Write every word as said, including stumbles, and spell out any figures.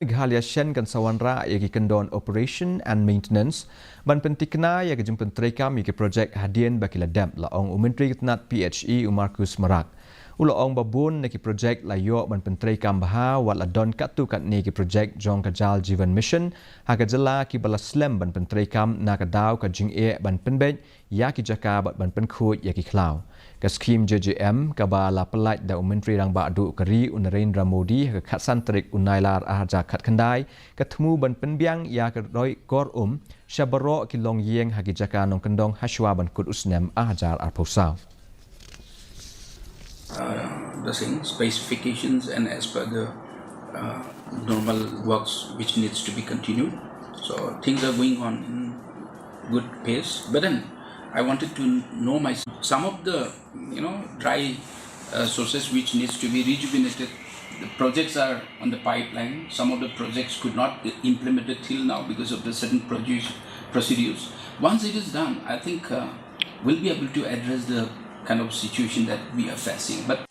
Meghalaya Shen kan sa wanrah ïa ki kyndon operation and maintenance ban pyntikna ïa ka jingpyntreikam ïa ki projek hadien ba ki la dep, la ong u Myntri ka tnat P H E u Marcuise Marak. U la ong ba bun na ki projek la ïoh ban pyntreikam bha, wat la don katto katne ki projek jong ka Jal Jeevan Mission ha ka jylla kiba la slem ban pyntreikam na ka daw ka jingeh ban pynbeit ïa ki jaka bad ban pynkhuid ïa ki khlaw. Ka skhim J J M, kaba la pyllait da u Myntri Rangbah Duh ka ri u Narendra Modi ha ka khatsan tarik u Nailar ar hajar khatkhyndai, ka thmu ban pynbiang ïa ka roi kor um sha baroh ki longïing ha ki jaka nongkyndong hashwa ban kut u snem ar hajar arphew saw. Uh, the same specifications and as per the uh, normal works which needs to be continued. So things are going on in good pace. But then I wanted to know myself some of the, you know, dry uh, sources which needs to be rejuvenated. The projects are on the pipeline. Some of the projects could not be implemented till now because of the certain produce procedures. Once it is done, I think uh, we'll be able to address the kind of situation that we are facing. But